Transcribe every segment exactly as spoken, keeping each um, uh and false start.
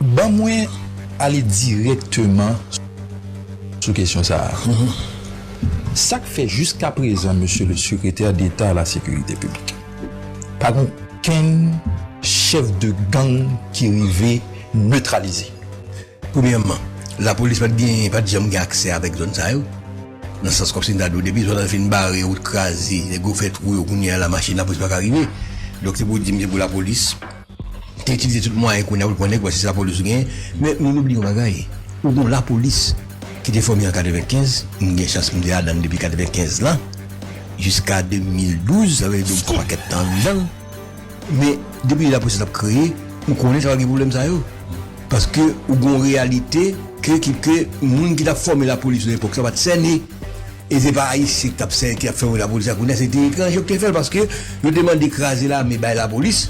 Ban mwen ale dirèkteman sou kesyon sa a. Sa k fè jiskaprezan, Mesye le Sekretè Deta a la Sekirite Piblik, pa gen okenn chèf de gang ki rive netralize? Premyèman, lapolis pa t gen, pa t janm gen aksè avèk zòn sa yo. Nan sans kòmsi m ta di w, depi zòn nan fin bare, wout kraze, nèg yo fè twou yo, kounye a la machin lapolis pa ka rive. Donk se pou w di m se pou lapolis te itilize tout mwayen kounye a pou l pran nèg, paske se lapolis ou genyen. Men nou oubli yon bagay. Ou gon lapolis ki te fòme an katrevenkenz, m gen chans m te ladan l depi katrevenkenz lan, jiska de mil douz, sa vle di yon pakèt tan anndan l. Men depi lapolis la t ap kreye, ou konnen sa va gen pwoblèm sa yo. Paske ou gon reyalite ke, ke, ke moun ki t ap fòme lapolis nan epòk sa pa t sène. E se pa Ayisyen ki t ap sène, ki t ap fòme lapolis la kounye a, se te etranje yo ki te fè l, paske yo te mande kraze lame bay lapolis.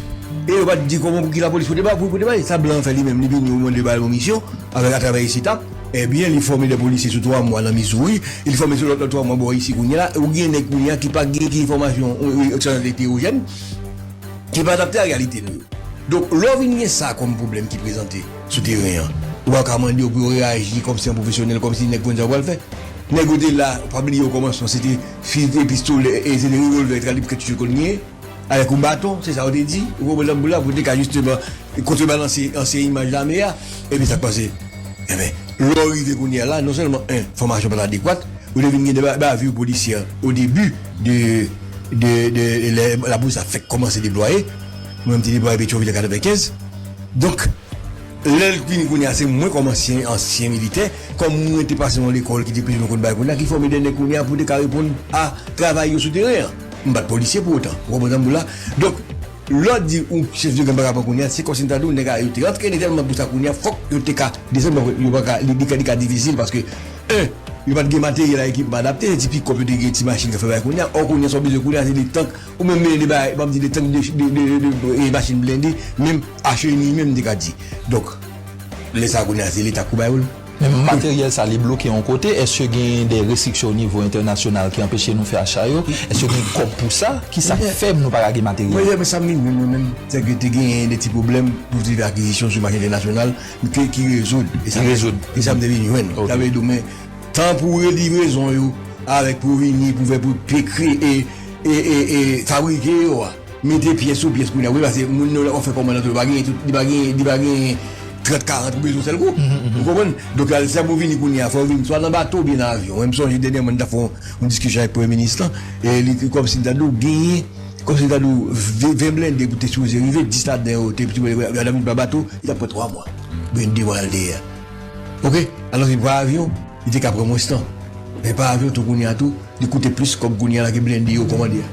E yo pa t di kòman, pou ki lapolis pou te bay, pou, pou te bay. Sa blan an fè li menm, li vini, yo mande ba l yon misyon avèk, atravè esitap. Ebyen, li fòme de polisye sou twa mwa nan Mizouri, li fòme sou lòt, lòt twa mwa bò isi kounye a la. Ou gen nèg kounye a ki pa gen, ki fòmasyon, ou, ou, ou, eterojèn, ki pa adapte a reyalite nou yo. Donk, lè w vin gen sa kòm pwoblèm ki prezante sou teren an, ou pa ka mande yo pou yo reyaji kòmsi an pwofesyonèl, kòmsi nèg konn sa yo pral fè. Nèg yo te la, pa bliye okòmansman, se te fize, pistolè, e se te revòlvè, tralib, kèt yo konn genyen, avèk yon baton, se sa yo te di, ou konprann sa m di w la, pou te ka jisteman kontrebalanse ansyen imaj lame a. Epi sa k pase? Enben, lè w rive kounye a la, non sèlman, en, fòmasyon pa t adekwat, ou te vin gen de ba-, bavure policière au début de, de, de, de, lè lapolis la fèk kòmanse deplwaye. Mwen menm te deplwaye Petyonvil an katrevenkenz. Donk, lè l vini kounye a, se mwen kòm ansyen, ansyen militè, kòm mwen te pase yon lekòl ki te plis ou mwen konn bagay kounye a, ki fòme de nèg kounye a pou te ka reponn a travay yo sou teren an. M pa t polisye pou otan. Ou konprann sa m di w la? Donk, lè w di yon chèf de gang pa ka pran kounye a, se kòmsi m ta di w nèg a yo te antrene tèlman pou sa kounye a, fòk yo te ka desann, yo pa ka, li, li ka, li ka difisil paske, en, yo pa t gen materyèl ak ekipman adapte, se ti pikòp yo te gen, ti machin k ap fè bagay kounye a. Ò, kounye a sa w bezwen kounye a, se de tank, ou menm mennen de bagay, m ap di de tank, de, de, de, de, e machin blende, menm H E I menm, m te ka di. Donk, lè sa a kounye a, se Leta k pou ba yo l. Men materyèl sa, li bloke yon kote, èske gen de restriksyon o nivo entènasyonal ki anpeche nou fè acha yo? Èske gen kòb pou sa? Ki sa k fè nou pa ka gen materyèl? Mwen, mwen, sa m vin jwenn mwen menm, se ke te genyen de ti pwoblèm pou te fè akizisyon sou mache entènasyonal, ke ki rezoud. E sa, ki rezoud. E sa m te vin jwenn. Ok. Sa vle di, men, tan pou livrezon yo, avèk pou vini, pou fè, pou te kreye, e, e, e, e fabrike yo a. Mete pyès sou pyès kounye a. Wi, paske moun nan, lè w fè kòmandan tou, li pa gen tout, li pa gen, li pa gen trant, karant pou bezwen yon sèl kou. Ou konprann? Donk, sa pou vini kounye a, fò w vin swa nan bato oubyen nan avyon. Mwen, m sonje dènyèman, m t ap fè yon, yon diskisyon avèk premye minis lan, e li te kòmsi m ta di w genyen, kòmsi m ta di w ven, ven blende pou te sipoze rive, dis ladan yo te, te, yo t ap vin pa bato, li t ap pran twa mwa. Blende mwa al dèyè. Oke? Alòske pa avyon, li te ka pran mwens tan. Men pa avyon tou kounye a tou, li koute plis kòb kounye a la ke blende yo kòmande a.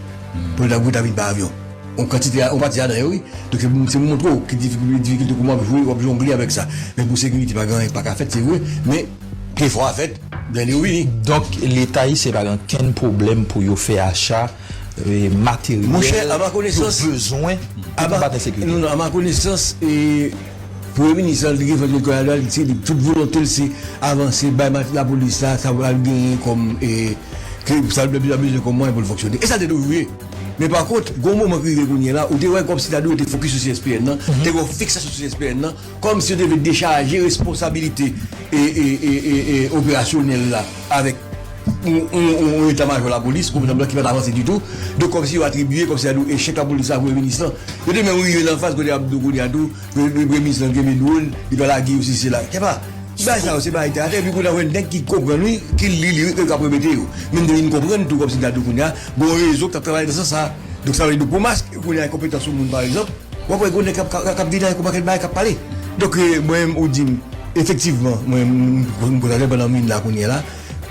Pou yo ta, pou yo ta vin pa avyon. On kantite, on pati ladan yo, wi. Donk, se pou, se pou montre w ki difikilte, difikilte kòman w ap jwe, w ap jongle avèk sa. Men pou sekirite, pa gen anyen ki pa ka fèt, se vre. Men, ke efò a fèt, blende yo vini. Donk, Leta ayisyen pa gen okenn pwoblèm pou yo fè acha, e, materyèl, yo bezwen pou konbat ensekirite. Monchè, a ma konesans, a ma, non, non, a ma konesans, e, Premye minis lan, li gen fòs, li gen kòrajal, se li, tout volonte l se avanse, bay mat-, lapolis la, sa pral genyen kòm, e, ke sa l bezwen kòm mwayen pou l fonksyone. E sa te toujou ye. Men pa kont, gon moman ki rive kounye a la, ou te wè kòmsi ta dwe te fokis sou C S P N nan, te gen yon fiksasyon sou C S P N nan, kòmsi yo te vle dechaje responsabilite e, e, e, e, e operasyonèl la avèk yon, yon, yon, yon eta majò lapolis, konprann blan ki pa t avanse ditou. Donk, kòmsi yo atribiye, kòmsi ta di w echèk lapolis la, premye minis lan. Yo te menm rive nan faz kote y ap di w kounye a tou, Pre-, pre-, premye minis lan kenbe dwòl, li pa lage yo, sesi, sela. Kè pa, ti bagay sa yo, se bagay tè atè, epi kounye a, w wè nèg ki konprann, wi, ki li, li, wi, yo ka repete yo. Men m te vin konprann tou, kòmsi m ta di w kounye a, gon rezo k t ap travay nan sans sa. Donk, sa vle di, pou maske kounye a enkonpetans yon moun, pa egzanp, w ap wè gon nèg k ap, k ap, k ap vini avèk yon pakèt bagay k ap pale. Donk, e, mwen menm, ou di m, efektivman, mwen, m, m, m kontate pandan m vin la kounye a la,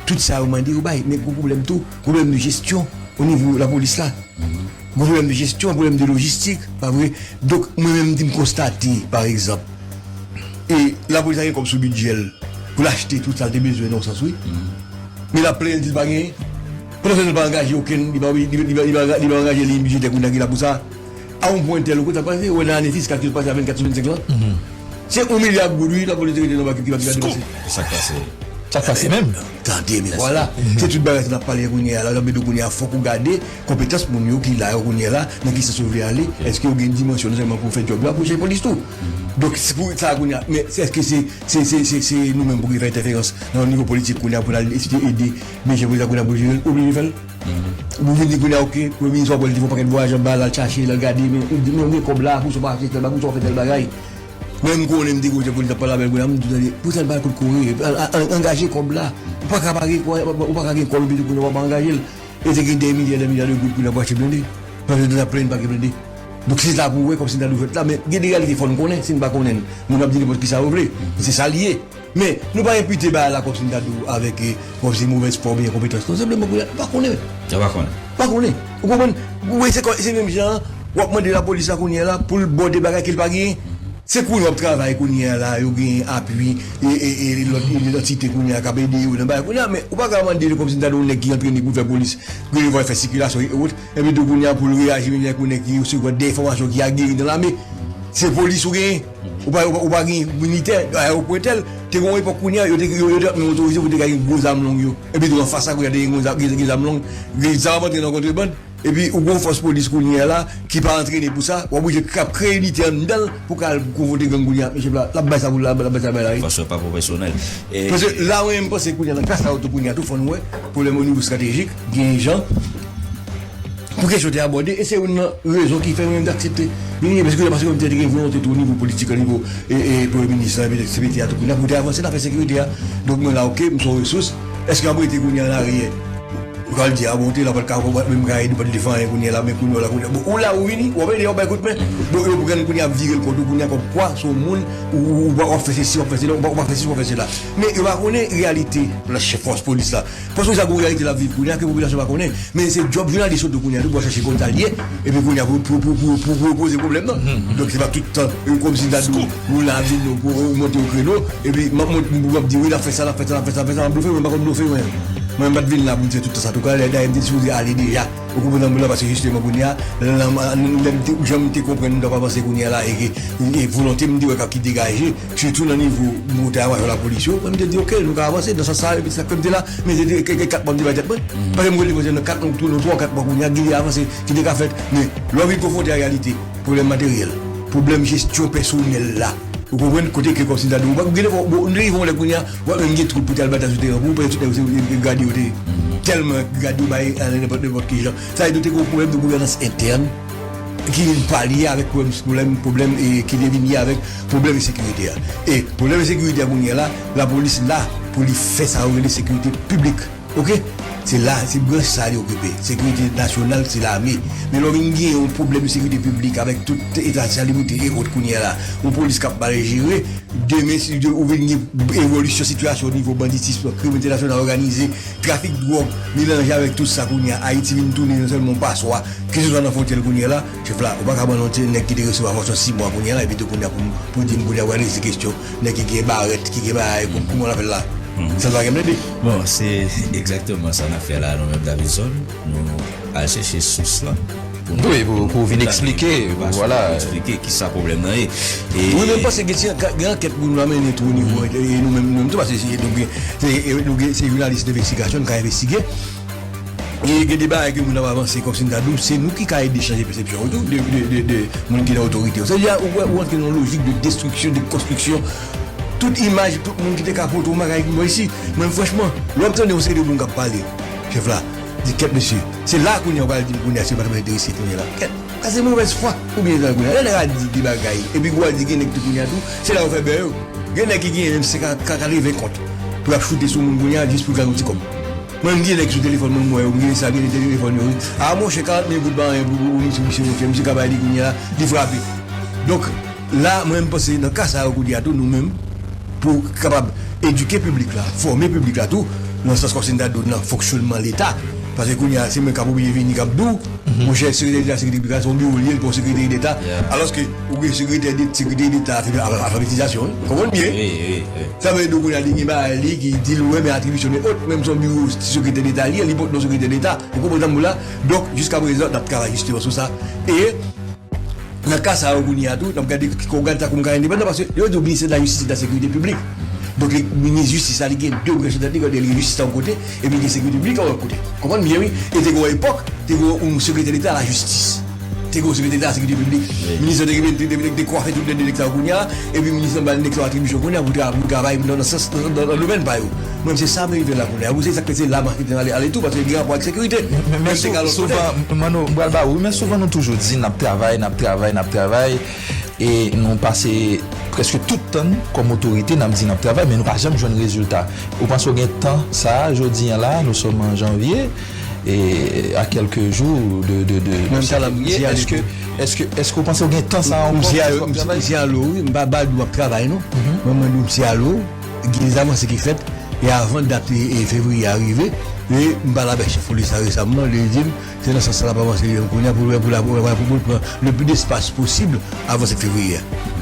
tout sa yo mande yo bay, men gon pwoblèm tou, pwoblèm de jesyon o nivo lapolis la. Gon pwoblèm de jesyon, pwoblèm de lojistik, pa vre? Donk, mwen menm, m di m konstate, pa egzanp, e lapolis la gen kòb sou bidjè l pou l achte tout sa l te bezwen nan yon sans, wi. Men l ap plenyen, l di l pa genyen. Pandan se tan, l pa angaje okenn, li pa, li, li, li pa, li pa angaje liy bidjetè kounye a ki la pou sa. A yon pwen entèl, ou konn sa k pase, ou wè nan ane fiskal ki sot pase a vennkat sou vennsenk lan, se yon milya goud, wi, lapolis te rete nan bank ki pa, ki pa depanse. Sa k pase? Sa k pase menm? Tande, men vwala. Se tout bagay sa n ap pale kounye a la. Sa vle di kounye a, fòk ou gade konpetans moun yo ki la yo kounye a la, nan ki sans yo vle ale. Èske yo gen dimansyon non sèlman pou fè djòb la, pou chèf polis tou. Donk, se pou sa kounye a. Men èske se, se, se, se, se nou menm pou ki fè entèferans nan nivo politik kounye a pou n al eseye ede menm jan prezidan kounye a pou l jere l, oblije fè l? Ou vin di kounye a, oke, premye minis w ap wè l te fè yon pakèt vwayaj anba, l al chache, l al gade, men ou di, men ou gen kòb la, pou sa w pa achte tèl bagay, pou sa w fè tèl bagay. Mwen menm konnen m te gwo chèf polis, m ap pale avè l kounye a, m di, tande, poukisa l pa al kot Kore, al, al, angaje kòb la. Ou pa ka pa gen kòb, ou pa ka gen kòb epi tou kounye a w ap angaje l. E te gen dè milya, dè milya de goud kounye a pou achte blende. Paske nou t ap plenn pa gen blende. Donk se sa pou w wè kòmsi n ta dwe fèt la, men gen de reyalite fò n konnen, si n pa konnen, moun ap di nenpòt kisa yo vle. Se sa l ye. Men, nou pa enpite bagay la kòmsi n ta di w avèk, eh, kòmsi movèz fwa oubyen enkonpetans. Non, senpleman kounye a, nou pa konnen. Nou pa konnen. Pa konnen. Ou konprann? Ou wè, se kò-, se menm jan an, w ap mande lapolis la kounye a la pou l bòde bagay ke l pa genyen. Se kounye a w ap travay kounye a la, yo gen apui, e, e, e lòt, e lòt antite kounye a k ap ede yo nan bagay kounye a, men ou pa ka mande l kòmsi n ta di w nèg ki antrene pou fè polis, gen devwa fè sikilasyon e ot, epi tou kounye a pou l reyaji menm jan ak yon nèg ki resevwa de enfòmasyon ki ageri nan lame. Se polis ou genyen. Ou pa, ou pa, ou pa gen militè, ayewopò entèl, te gen yon epòk kounye a, yo te, yo, yo te ap menm otorize pou te ka gen gwo zam long yo. Epi tou anfas sa kounye a te gen gwo zam, gen, gen zam long, gen zam ap antre nan kontrebann. Epi ou gen yon fòs polis kounye a la ki pa antrene pou sa, w oblije k ap kreye inite anndan l pou ka al konfwonte gang kounye a. Mesye la, l ap bay sa pou l, l ap bay sa bay la, wi. Fòs yo pa pwofesyonèl. E paske la, mwen, m panse kounye a, nan ka sa yo tou kounye a, tou fò n wè pwoblèm o nivo estratejik, gen jan pou kesyon te abòde, e se youn nan rezon ki fè mwen menm te aksepte vini, paske, paske mwen te gen volonte tou o nivo politik, o nivo, e, e, premye minis la, epi C P T a tou kounye a, pou te avanse nan afè sekirite a. Donk, mwen la, oke, m se yon resous. Èske m ap rete kounye a an aryè? Ou ka di, a bon, te la, pa t ka, pa t menm ka ede, pa t vle fè anyen kounye a la, men kounye a la, kounye a. Bon, ou la, ou vini, w ap ede, w ap bay kout men. Bon, yo pran kounye a ap vire l kont ou, kounye a kòm kwa, se yon moun, ou, ou, ou, w ap fè sesi, w ap fè sela, w ap fè sesi, w ap fè sela. Men yo pa konnen reyalite, la, chèf fòs polis la. Paske sa gon reyalite l ap viv kounye a ke popilasyon pa konnen. Men se djòb jounalis yo tou kounye a tou pou al chache konn sa l ye. Epi kounye a pou, pou, pou, pou, pou, pou poze pwoblèm nan. Donk se pa tout tan, e, kòmsi ta di w la vin nou pou ou monte yon kreno. Epi m ap mont, m ap di wi, n ap fè sa, n ap fè sa, n ap fè sa, n ap fè sa, m ap blofe, mwen m pa konn blofe mwen. Mwen m pa t vin la pou m fè tout sa tou. Dayè, dayè m te sipoze ale deja. Ou konprann mwen la, paske jisteman kounye a, lè m te, jan m te konprann nou t ap avanse kounye a la, e, e, e volonte m te wè k ap ki degaje, sitou nan nivo etamajo lapolis yo, mwen m te di, oke, nou ka avanse nan sans sa, epi sa k fè m te la, men se te ke, ke kat mwa m te bay tèt mwen. Paske m rele mwen se nan kat, nou tounen twa, kat mwa kounye a, gen de avanse ki te ka fèt. Men, lè w vin konfwonte a reyalite, pwoblèm materyèl, pwoblèm jesyon pèsonèl la, ou konprann, kote ke kòmsi ta di, ou gen de fwa, bon, nou rive yon lè kounye a, w ap menm gen twoup pou te al batay sou teren pou ou, paske tout nèg se gade yo te, tèlman gade yo bay ale nenpòt, nenpòt ki jan. Sa vle di, te gen yon pwoblèm de gouvènans entèn ki vin palye avèk pwoblèm, pwoblèm, pwoblèm, e, ki te vin ye avèk pwoblèm ensekirite a. E pwoblèm ensekirite a kounye a la, lapolis la pou li fè sa yo rele sekirite piblik. Oke? Se la, se branch sa li okipe. Sekirite nasyonal, se lame. Men lè w vin gen yon pwoblèm de sekirite piblik avèk tout eta salubrite e ot kounye a la, yon polis k ap mal jere, demen, si ou vin gen evolisyon sitiyasyon o nivo banditis, krim entènasyonal òganize, trafik dwòg, melanje avèk tout sa kounye a, Ayiti vin tounen non sèlman yon paswa, keseswa nan fwontyè l kounye a la, chèf la, ou pa ka ban yon ti nèg ki te resevwa fòmasyon sis mwa kounye a la, epi tou kounye a pou, pou di m kounye a w al resi kesyon nèg ki gen barèt, ki gen bagay, kou-, kouman l ap fè l la? Sa pa gen blende. Bon, se egzakteman sa n ap fè la, nou menm Davidson, nou al chèche sous lan. Pou nou, wi, pou, pou vin eksplike, vwala. Eksplike kisa pwoblèm nan ye. E wi, men m panse gen ti, gen ankèt pou nou la mennen tou o nivo, e nou menm, nou menm tou, paske se, nou gen, se, e nou gen, se jounalis de envestigasyon, nou ka envestige. E gen de bagay ke moun ap avanse kòmsi n ta di w, se nou ki ka ede chanje pèsepsyon yo tou, de, de, de, de moun ki nan otorite yo. Sa vle di, ou wè, ou antre nan yon lojik de destriksyon, de konstriksyon. Tout imaj, tout moun ki te ka pote yon bagay ki bò isi. Mwen, franchman, lè w ap tande yon seri de moun k ap pale, chèf la, di, kèt mesye, se la kounye a w pral di m kounye a si yo pa t ap enterese kounye a la. Kèt, sa se movèz fwa. Oubyen sa kounye a, lè nèg a di de bagay, epi ou al di gen nèg tou kounye a tou, se la yo fè bè yo. Gen nèg ki genyen menm senk a, ka katreven kont pou y ap choute sou moun kounye a jis pou l ka yon ti kòb. Mwen, m gen nèg sou telefòn mwen, m wè yo, m gen sa, gen telefòn yo, wi. A, monchè, karant mil goud pa anyen pou, pou, pou misye, misye, monchè, misye ka bay li kounye a, li frape. Donk, la, mwen, m panse nan ka sa yo kounye a tou, nou menm, pou kapab edike piblik la, fòme piblik la tou, nan sans kòmsi n ta di w nan fonksyònman Leta. Paske kounye a, se mwen k ap oblije vini k ap di w, monchè, sekretè deta, sekretè piblik la, se yon biwo l ye, li pa yon sekretè deta. Alòske, ou gen sekretè de, sekretè deta, afè, afè, alfabetizasyon, wi. Konprann byen? Wi, wi, wi. Sa vle di, kounye a, li gen bagay li ki di l, wi, men atribisyon, men ot, menm se yon biwo sekretè deta li ye, li pot non sekretè deta. Ou konprann sa m di w la? Donk, jiskaprezan, n ap travay jisteman sou sa. E, nan ka sa yo kounye a tou, n ap gade, kò gade sa kòm ka endepandan, paske yo di w ministè de la jistis e de la sekirite piblik. Donk, li, minis jistis la, li gen de bren sou tèt li, gade, li gen jistis la yon kote, epi li gen sekirite piblik la yon lòt kote. Konprann byen, wi. E te gen yon epòk, te gen yon sekretè deta a la jistis. Te gen yon sekretè deta a la sekirite piblik. Minis lan te gen, te, te, te kwafe tout nèg sa yo kounye a, epi minis lan ba nèg sa yo atribisyon kounye a pou tra-, pou travay nan, nan sans, nan, nan, nan domèn pa yo. Mwen, se sa m rive la kounye a. Pou se sa k fè se la m achte ale, ale tou, paske gen rapò ak sekirite. Men, men, men sou-, souvan, Manno, m pral ba ou, men souvan nou toujou di n ap travay, n ap travay, n ap travay. E nou pase prèske tout tan n kòm otorite, n ap di n ap travay, men nou pa janm jwenn rezilta. Ou panse w gen tan sa a, jodi a la, nous sommes en janvier, e a quelques jours de, de, de, de février, èske, èske, èske w panse w gen tan sa a ankò pou w travay? Msye Alo, wi, m pa ba di w ap travay, non. Mwen, mwen di w, msye Alo, gen de avanse ki fèt, e avan dat, e, e, fevriye a rive, e m pale avèk chèf polis la resamman, li di m, Se nan sans sa l ap avanse li menm kounye a pou, pou, pou, pou, pou l pran le plis de espas posib avan sèt fevriye a.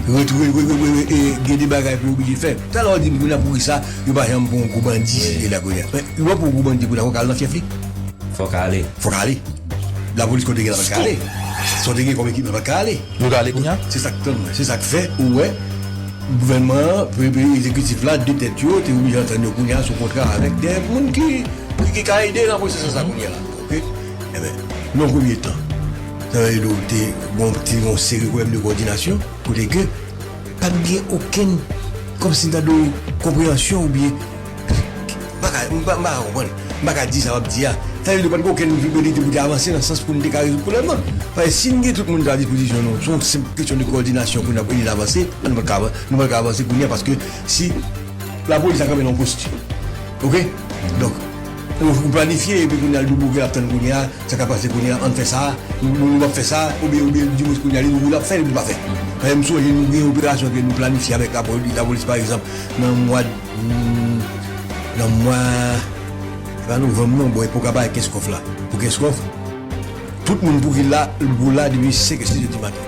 Retounen, re, re, re, re, e gen de bagay pou oblije fè. Talè w di m kounye a poukisa yo pa janm pran yon gwo bandi site la kounye a. Men, yo pa pran yon gwo bandi kounye a, fò w ka al nan fyèf li. Fò w ka ale. Fò w ka ale. Lapolis kote gen la pa t ka ale. Sa w te gen kòm ekipman pa t ka ale. Yo ka ale kounye a? Se sa k tann mwen. Se sa k fè ou wè gouvènman an, premye egzekitif la, de tèt yo, te oblije antann yo kounye a sou kontra avèk de moun ki, ki, ki ka ede nan pwosesis sa kounye a la. Oke? Ebyen, nan yon premye tan, sa vle di w te gon, te gon seri pwoblèm de kowòdinasyon, kote ke pa t gen okenn, kòmsi ta dwe konpreyansyon oubyen, m pa ka, m pa, m pa ka konprann, m pa ka di sa w ap di a. Sa vle di w pa t gen okenn vizibilite pou te avanse nan sans pou n te ka rezoud pwoblèm nan. Paske si n gen tout moun sa a dispozisyon nou, se yon senp kesyon de kowòdinasyon pou n ap ede n avanse, nou pa t ka, nou pa t ka avanse kounye a paske si Lapolis la kanpe nan yon post. Oke? Donk, ou, ou planifye, epi kounye a, l di w bouke l ap tann kounye a, sa k ap pase kounye a, ann fè sa, nou, nou, nou p ap fè sa, oubyen, oubyen, dimwens kounye a, li, li ap fè, li pa fè. Paske m sonje nou gen operasyon ke nou planifye avèk lapoli-, lapolis, pa egzanp, nan mwa, hmm, nan mwa, se pa novanm non, bon, epòk a bay Kenskòf la. Pou Kenskòf, tout moun pou ki la, pou la depi senk è, sis è di maten.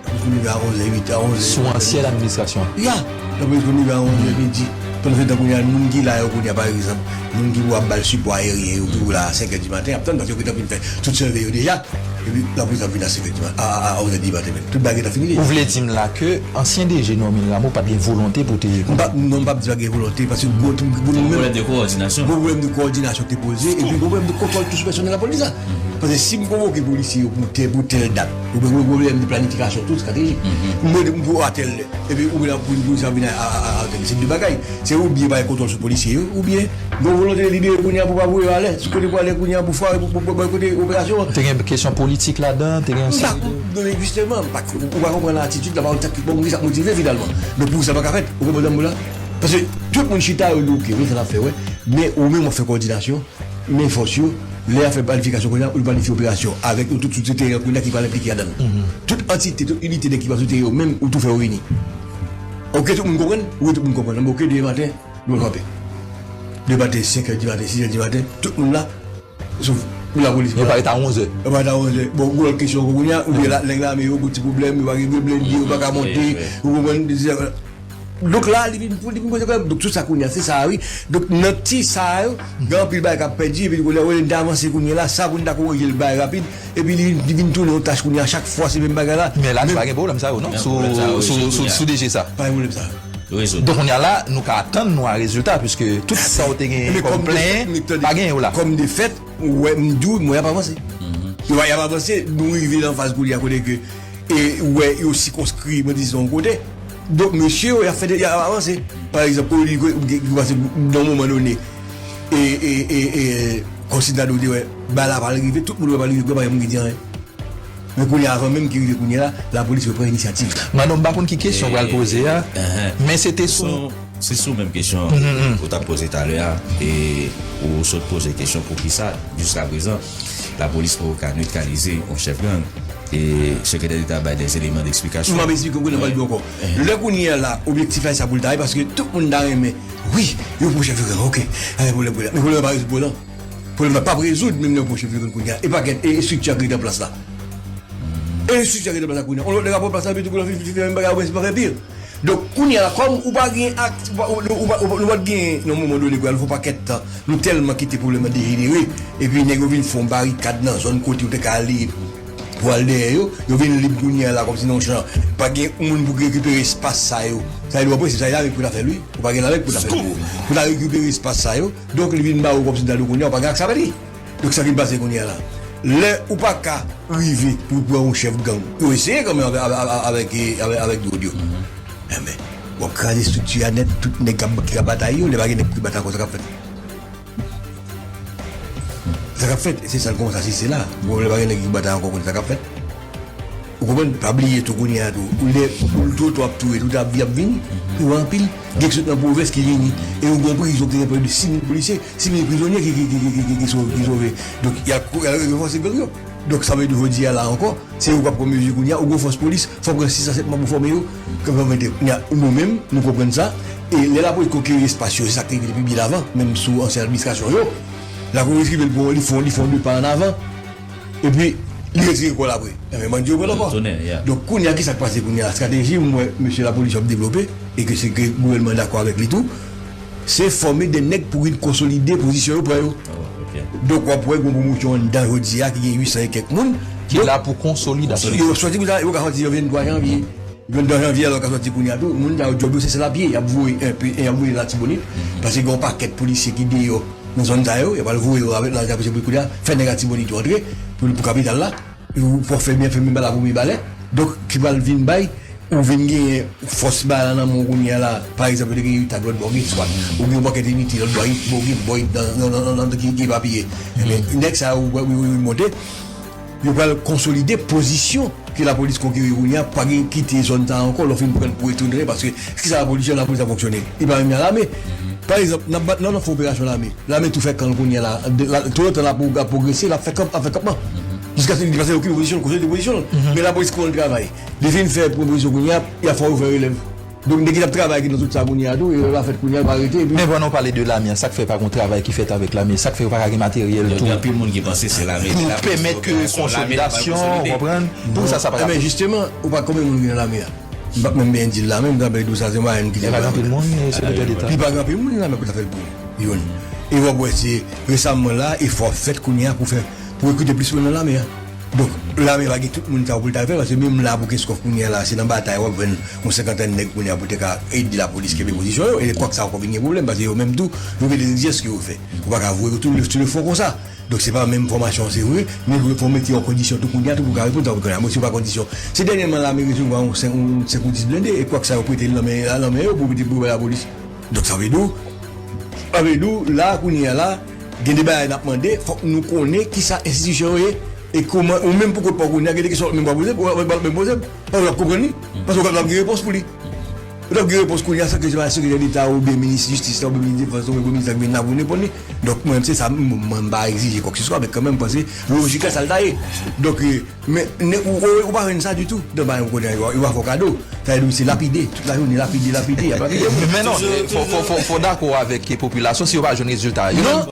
Lapolis konn rive a onz è, uit è, a onz è. Sou ansyen administrasyon an. Ya! Lapolis konn rive a onz è midi. Pandan se tan kounye a, moun ki la yo kounye a, pa egzanp, moun ki pou ap ba l sipò ayeryen yo, ki pou la a senk è di maten, ap tann, paske yo gentan fin fè tout sèvè yo deja. Epi lapolis ap vin a senk è di maten, a, a, a onz è di maten menm. Tout bagay gentan fini deja. Ou vle di m la ke ansyen D G Normil Rameau pa t gen volonte pou te... M pa, non, m p ap di pa gen volonte, paske gwo, pou nou menm, pwoblèm de kowòdinasyon. Gwo pwoblèm de kowòdinasyon te poze, epi gwo pwoblèm de kontwòl tou sou pèsonèl lapolis la. Paske si m konvoke polisye yo pou tè-, pou tèl dat, ou gen pwoblèm de planifikasyon tou, estratejik. Mwen, m pou a tèl lè. Epi ou gen pou, pou sa vin a, a, a, a, se de bagay. Se oubyen pa gen kontwòl sou polisye yo, oubyen gen volonte de libere kounye a pou pa voye yo alè. Sou kote pou ale kounye a pou fwa, pou, pou, pou, pou kote operasyon an. Te gen kesyon politik ladan, te gen yon seri de... Non, men jisteman, m pa, ou pa konprann atitid la, pa konn sa ki, bon, ki sa k motive finalman. Men pou sa pa ka fèt, ou konprann mwen la? Paske tout moun chita, yo di, "Ok, men sa n ap fè, wè." Men ou menm w ap fè kowòdinasyon, men fòs yo, lè y ap fè planifikasyon kounye a, ou planifye operasyon avèk yo tout sou teren an kounye a ki pral enplike ladan l. Tout antite, tout inite nèg ki pa sou teren yo menm, ou tou fè yo ini. Oke, tout moun konprann? Wi, tout moun konprann. Oke, demen maten, nou kanpe. Demen maten, senk è di maten, sis è di maten, tout moun la, sof lapolis. Yo parèt a onz è. Yo parèt a onz è. Bon, gwo lòt kesyon ankò kounye a, oubyen la, nèg lame yo, gwo ti pwoblèm, yo pa gen blende, yo pa ka monte, ou konprann? Donk la, li vin, li vin poze pwoblèm. Donk, tout sa kounye a, se sa a, wi. Donk, nan ti sa a yo, gen anpil bagay k ap pèdi, epi lè w ta avanse kounye a la, sa pou n ta korije l bay rapid, epi li, li vin tounen yon tach kounye a, chak fwa se menm bagay la. Men la, nou pa gen pwoblèm sa yo, non? Sou, sou, sou, sou D G sa. Pa gen pwoblèm sa. Donk, kounye a la, nou ka atann nou a rezilta, piske tout sa w te gen kòm plenyen, pa gen yo la. Kòm defèt, ou wè, m di w, mwen, y ap avanse. Yo, y ap avanse, nou rive nan faz kounye a kote ke e wè yo sikonskri, mwen di se yon kote. Donk, mesye yo, y ap fè, y ap avanse. Pa egzanp, Kowolik, ki pase nan moman done, e, e, e, e, kòmsi ta dwe di, wè, bagay la pral rive, tout moun wè pral rive, pa gen moun ki di anyen. Men kounye a, avan menm ki rive kounye a la, lapolis repran inisyativ. Manno, m pa konn ki kesyon w pral poze a, men se te sou... Se sou menm kesyon ou t ap poze talè a, e ou sot poze kesyon poukisa, jiskaprezan, lapolis poko ka netralize yon chèf gang, e sekretè deta bay dè eleman deksplikasyon. M ap eksplike w, kounye a m pral di w ankò. Lè kounye a la, objektif la se sa pou l ta ye, paske tout moun ta renmen, wi, yo pran chèf gang, oke, pa gen pwoblèm, pwoblèm. Men pwoblèm nan pa rezoud pou otan. Pwoblèm nan p ap rezoud menm lè yo pran chèf gang kounye a. E pakèt, e estrikti a ki rete an plas la. E estrikti a ki rete an plas la kounye a. Yon lòt nèg ap pran plas la, epi tou kounye a fin, fin, fin, fè menm bagay, ou menm se pa fè pi. Donk, kounye a la, kòm ou pa gen ak-, ou pa, ou, ou, ou, nou pa t gen, nan moman done, kounye a, nou pa kèt tan, nou tèlman kite pwoblèm nan dejenere, epi nèg yo vin fè yon barikad nan zòn kote yo te ka ale pou, vwal dèyè yo, yo vin lib kounye a la kòmsi nan yon chan. Pa gen moun pou ki rekipere espas sa yo. Sa vle di w ap wè se sa lame pou ta fè l wi. Ou pa gen lame pou ta fè l pou ou. Pou ta rekipere espas sa yo. Donk li vin ba ou kòmsi ta di w kounye a ou pa gen akse avè li. Donk sa ki pase kounye a la. Lè ou pa ka rive pou pran yon chèf gang. Yo eseye kanmenm avè- avè- avè- avèk avèk avèk dwòg yo. Enben, w ap kraze estrikti a nèt, tout nèg k ap ki ka batay yo, lè pa gen nèg ki batay ankò sa k ap fèt. Sa k ap fèt, se sa l kòmanse asiste la. Bon, lè pa gen nèg ki batay ankò konn sa k ap fèt. Ou konprann? Pa bliye tou kounye a tou. Ou lè ou tou tou ap touye, tout ap vi ap vini. Yo anpil. Gen ki sot nan pwovens ki vini. E yo gon prizon ki gen prè de sis mil polisye, sis mil prizonye ki ki ki ki ki ki sove. Donk y ap y ap ranfòse gang yo. Donk sa vle di jodi a la ankò, se yo k ap pran mezi kounye a, ou gon fòs polis, fò w pran sis a sèt manm ou fòme yo, ke fò mete. Kounye a, nou menm, nou konprann sa, e lè lapolis konkeri espas yo, se sa k te rive depi byen avan, menm sou ansyen administrasyon yo, lapolis rive l pran, li fè, li fè yon de pa an avan, epi li retire kò l apre. Enben, bandi yo pran l ankò. Donk, kounye a, ki sa k pase kounye a? Estrateji, m wè mesye lapolis yo ap devlope, e ke se ke gouvènman dakò avèk li tou, se fòme de nèg pou vin konsolide pozisyon yo pran yo. Donk, w ap wè gon pwomosyon anndan jodi a ki gen uit san e kèk moun. Ki la pou konsolidasyon. Yo sòti pou sa, yo ka sòti yo venntwa janvye. Venntwa janvye, alò yo ka sòti kounye a tou. Moun sa yo, djòb yo, se sèl a pye. Y ap voye enpe, y ap voye Latibonit. Paske gen yon pakèt polisye ki deyò nan zòn sa yo. Y ap al voye yo avèk lajan pou se pou kounye a, fè nèg Latibonit yo antre pou, pou kapital la. Ou fò fè byen, fè men bala pou men balè. Donk, ki pral vin bay, ou vin genyen fòs bala nan men w kounye a la. Pa egzanp, yo te gen Itak lòt bò, gen swat. Ou gen yon pakèt inite lòt bò, bon, gen bò nan, nan, nan, nan, ki, ki epapiye. Enben, nèg sa yo, wi, wi, wi, monte. Yo pral konsolide pozisyon ke lapolis konkeri kounye a, pa gen kite zòn sa ankò, lè w fin pran l pou retounen, paske ki sa lapolis, lapolis ap fonksyone? Li pa menm jan lame. Pa egzanp, nan, nan, nan fè operasyon lame, lame tou fè kan l kounye a la, de- la, tou lontan l ap, ap pwogrese, l ap fè kanp, ap fè kanpman. Jiskaske li pase okipe pozisyon l, konsolide pozisyon l. Men lapolis konn travay. Li fin fè pwopozisyon kounye a, y a fò yo fè relèv. Donk, nèg ki t ap travay ki nan tout sa kounye a tou, erè la fèt kounye a, l pa rete, epi Men pandan w pale de lame an, sa k fè pa gon travay ki fèt avèk lame? Sa k fè yo pa ka gen materyèl tou? Gen anpil moun ki panse se lame ki pou pèmèt ke konsolidasyon, w konprann? Poukisa sa pa ka fèt? Enben, jisteman, ou pa konn konbyen moun ki nan lame a? M p ap menm byen di l la, men m t ap di w sa, se mwayen ki te. Li pa gen anpil moun, e sekretè deta. Li pa gen anpil moun nan lame pou ta fè l pou youn. E w ap wè se resaman la, efò ap fèt kounye a pou fè, pou rekrite plis moun nan lame a. Donk, lame pa gen tout moun sa yo pou l ta fè, paske menm la pou Kenskòf kounye a la, se nan batay w ap jwenn yon senkantèn nèg kounye a pou te ka ede lapolis kenbe pozisyon yo, e kwak sa ankò vin gen pwoblèm, paske yo menm tou, yo gen de egzijans ke yo fè. Ou pa ka voye yo tou le, sou le fon konsa. Donk, se pa menm fòmasyon, se vre, men fò w mete yo an kondisyon tou kounye a, tou pou ka reponn sa w konnen. Mwen, si w pa kondisyon. Se dènyèman lame resevwa yon senk, yon senk ou dis blende, e kwak sa yo prete l nan men, nan men yo pou mete pou bay lapolis. Donk, sa vle di w, sa vle di w, la, kounye a la, gen de bagay n ap mande, fòk nou konnen kisa enstitisyon yo ye, e kòman, ou menm pou kont pa w kounye a, gen de kesyon w menm pa poze, w ap menm poze, paske w ap konprann li, paske w ap gen repons pou li. Ou t ap gen repons kounye a san ke se pa sekretè deta oubyen minis jistis la oubyen minis defans la oubyen premye minis la ki vin la pou reponn li. Donk mwen menm se sa, m- mwen m pa egzije kwakeseswa, men kanmenm m panse lojik la sa l ta ye. Donk, e, men ne- ou, ou, ou pa jwenn sa ditou. Donk bagay ou konnen yo, yo pa fè w kado. Sa vle di w se lapide, tout lajounen lapide, lapide, y ap lapide moun. Men non, fò, fò, fò, fò dakò avèk popilasyon si yo pa jwenn rezilta. Yo menm